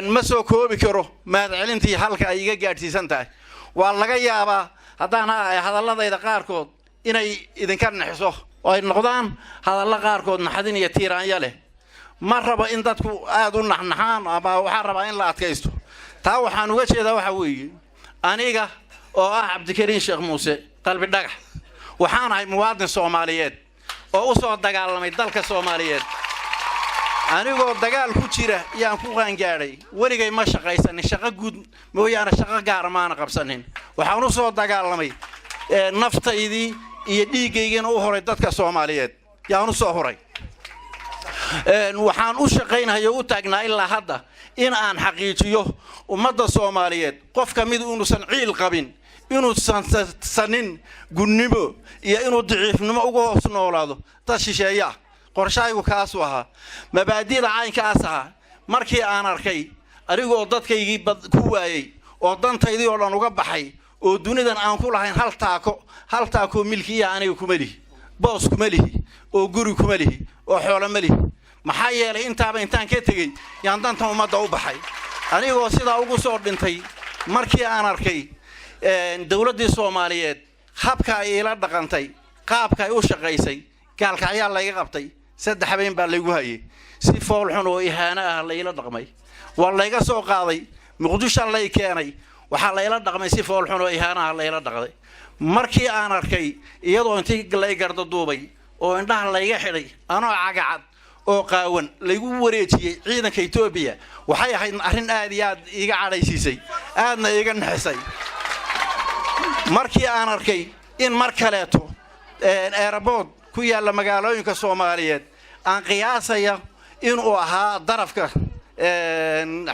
Ma soo koobi karo mahadcelintii halka ay iga gaadhsiisan tahay. Waa laga yaabaa haddaan hadalladayda qaarkood inay idinka naxiso oo ay noqdaan hadallo qaarkood naxadin iyo tiiraanya leh. Ma rabo in dadku aada u naxnaxaan, ama waxaan rabaa in la adkaysto. Taa waxaan uga jeedaa waxa weeye, aniga oo ah Cabdikariin Sheekh Muuse Qalbi Dhagax, waxaan ahay muwaadin Soomaaliyeed oo u soo dagaalamay dalka Soomaaliyeed. Anigoo dagaal ku jira yaan ku qaangaadhay. Weligay ma shaqaysanin, shaqo guud mooyaane shaqo gaara maana qabsanin. Waxaan u soo dagaalamay, naftaydii iyo dhiiggaygiina u horay dadka Soomaaliyeed yaan u soo huray. Waxaan u shaqaynhayo, u taagnaa ilaa hadda in aan xaqiijiyo ummadda Soomaaliyeed qof ka mid inuusan ciil qabin, inuusan sanin gunnimo iyo inuu daciifnimo uga hoos noolaado dad shisheeyaa. Qorshahaygu kaasuu ahaa, mabaadi'da caynkaas ahaa. Markii aan arkay anigoo dadkaygii ku waayey oo dantaydii oo dhan uga baxay oo dunidan aan ku lahayn hal taako, hal taakoo milkiya aniga kuma lihi, boos kuma lihi, oo guri kuma lihi, oo xoolo ma lihi. Maxaa yeelay, intaaba intaan ka tegey yaan danta ummadda u baxay, anigoo sidaa ugu soo dhintay. Markii aan arkay dowladdii Soomaaliyeed habka ay iila dhaqantay, qaabka ay u shaqaysay, Gaalkacyaa layga qabtay, 3 habeen baa laygu hayay, si foolxun oo ihaano ah layla dhaqmay. Waa layga soo qaaday, Muqdisho lay keenay, waxaa layla dhaqmay si foolxun oo ihaano ah layla dhaqday. Markii aan arkay iyadoo intii lay garda duubay oo indhaha layga xidhay, anoo cagacad oo qaawan laygu wareejiyey ciidanka Etoobiya, waxay ahayd arrin aad iyo aad iiga cadhaysiisay, aadna iiga naxisay. Markii aan arkay in mar kaleeto airport ku yaalla magaalooyinka Soomaaliyeed, aan qiyaasaya inuu ahaa darafka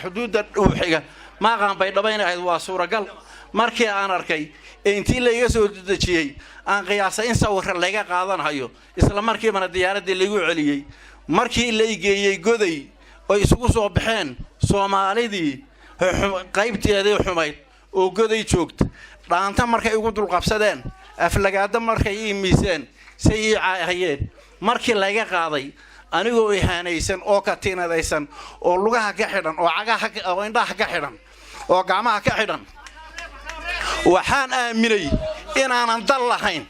xuduudda dhuuxiga, maaqaan Baydhabo inay ahayd, waa suuragal. Markii aan arkay ee intii layga soo dejiyey aan qiyaasay in sawirra layga qaadanhayo, isla markiibana diyaaraddii laygu celiyey. Markii lay geeyey Goday oy isugu soo baxeen Soomaalidii qaybteedii xumayd oo Goday joogta, dhaanta markay igu dulqabsadeen, aflagaado markay ii miiseen, say ii caahayeen, markii layga qaaday anigoo ihaanaysan oo katiinadaysan oo lugaha ka xidhan oo cagaha oo indhaha ka xidhan oo gacmaha ka xidhan, waxaan aaminay inaanan dal lahayn.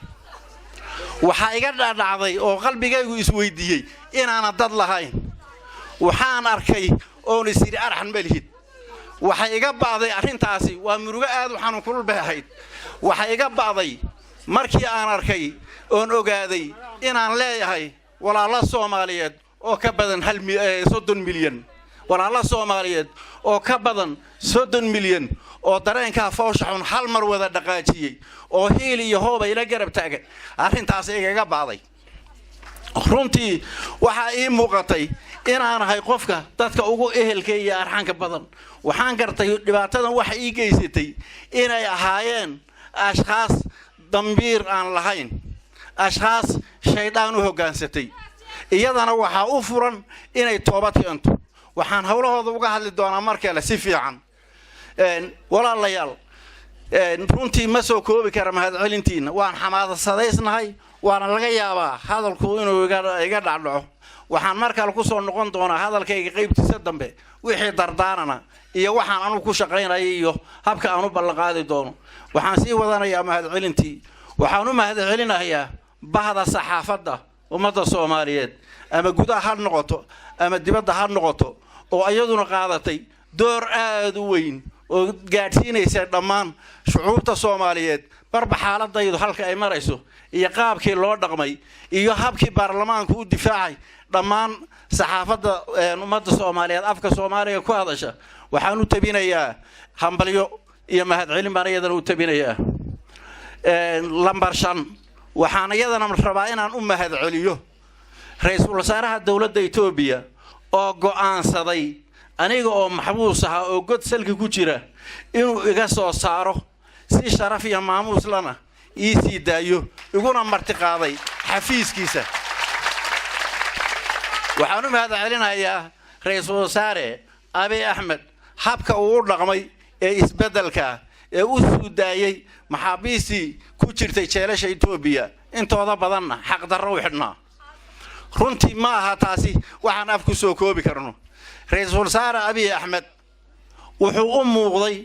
Waxaa iga dhadhacday oo qalbigaygu isweydiiyey inaanan dad lahayn. Waxaan arkay oon is yidhi, arxan ma lihid. Waxay iga ba'day arrintaasi, waa murugo aad u xanuun kulul bay ahayd. Waxay iga ba'day markii aan arkay oon ogaaday inaan leeyahay walaalo Soomaaliyeed oo ka badan 30 milyan, walaalo Soomaaliyeed oo ka badan 30 milyan oo dareenkaa foosha xun hal mar wada dhaqaajiyey oo hiil iyo hooba ila garab taagan. Arrintaas igaga ba'day. Runtii waxaa ii muuqatay inaan ahay qofka dadka ugu ehelka iyo arxanka badan. Waxaan gartay dhibaatadan waxa ii geysatay inay ahaayeen ashkhaas dambiir aan lahayn, ashkhaas shaydaan u hoggaansatay. Iyadana waxaa u furan inay toobad keento. Waxaan howlahooda uga hadli doonaa mar kale si fiican. Walaalayaal, runtii ma soo koobi kara mahadcelintiina. Waan xamaasadaysnahay, waana laga yaabaa hadalku inuu iga dhacdhaco. Waxaan mar kale kusoo noqon doonaa hadalkayga qaybtiisa dambe wixii dardaarana iyo waxaan anugu ku shaqaynaya iyo habka aan u ballanqaadi doono. Waxaan sii wadanayaa mahadcelintii. Waxaan u mahadcelinayaa bahda saxaafadda ummadda Soomaaliyeed, ama gudaha ha noqoto ama dibadda ha noqoto, oo iyaduna qaadatay door aada u weyn oo gaadhsiinaysa dhammaan shucuubta Soomaaliyeed barba xaaladaydu halka ay marayso iyo qaabkii loo dhaqmay iyo habkii baarlamaanku u difaacay. Dhammaan saxaafadda ummadda Soomaaliyeed afka Soomaaliga ku hadasha waxaan u tabinayaa hambalyo iyo mahadcelin baan iyadana u tabinayaa. Lambar 5, waxaan iyadana rabaa inaan u mahadceliyo ra-iisul wasaaraha dowladda Etoobiya oo go'aansaday aniga oo maxbuus ahaa oo god salki ku jira inuu iga soo saaro, si sharaf iyo maamuus lana ii sii daayo, iguna martiqaaday xafiiskiisa. Waxaan u mahadcelinayaa ra-iisul wasaare Abiy Axmed habka uu u dhaqmay ee isbeddelka ee u suudaayey maxaabiistii ku jirtay jeelasha Etoobiya, intooda badanna xaqdarro u xidhnaa. Runtii ma aha taasi waxaan af ku soo koobi karno. Ra-iisul wasaare Abiy Axmed Wuxuu u muuqday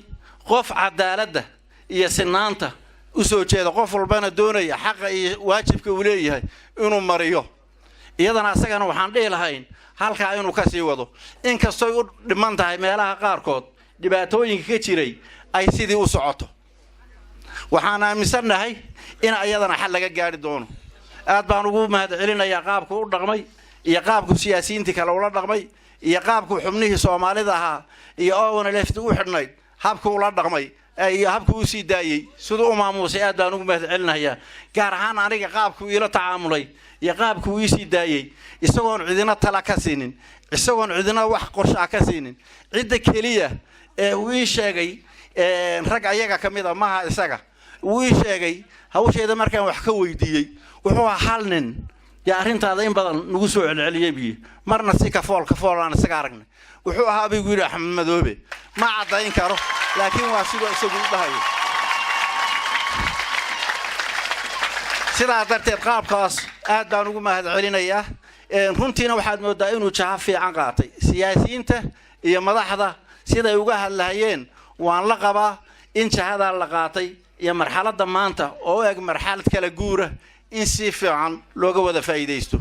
qof cadaaladda iyo sinaanta u soo jeeda, qof walbana doonaya xaqa iyo waajibka uu leeyahay inuu mariyo. Iyadana asagana waxaan dhihi lahayn halkaa inuu ka sii wado, inkastoy u dhiman tahay meelaha qaarkood dhibaatooyinka ka jiray ay sidii u socoto. Waxaan aaminsannahay in ayadana xal laga gaari doono. Aad baan ugu mahad celinayaa qaabku u dhaqmay iyo qaabku siyaasiyiintii kale ula dhaqmay iyo qaabku xubnihii Soomaalida ahaa iyo ONLF u xidhnayd habku ula dhaqmay iyo habku u sii daayey, siduu u maamuusay. Aad baan ugu mahad celinayaa, gaar ahaan aniga qaabku iila tacaamulay iyo qaabku ii sii daayey, isagoon cidina tala ka siinin, isagoon cidina wax qorshaa ka siinin. Cidda keliya ee uu ii sheegay, rag ayaga ka mid a maha, isaga uu ii sheegay hawsheeda markaan wax ka weydiiyey, wuxuu ahaa hal nin yaa arrintaada in badan nagu soo celceliyey biyo, marna si kafool kafool aan isaga aragnay. Wuxuu ahaa baygu yidhi Axmed Madoobe. Ma caddayn karo, laakiin waa sidoo isagu u dhahayo. Sidaa darteed qaabkaas aad baan ugu mahad celinayaa. Runtiina waxaad moodaa inuu jaha fiican qaatay. Siyaasiyiinta iyo madaxda siday uga hadlahayeen waan la qabaa in jahadaa la qaatay iyo marxaladda maanta oo u eg marxalad kala guura in si fiican looga wada faa'iidaysto.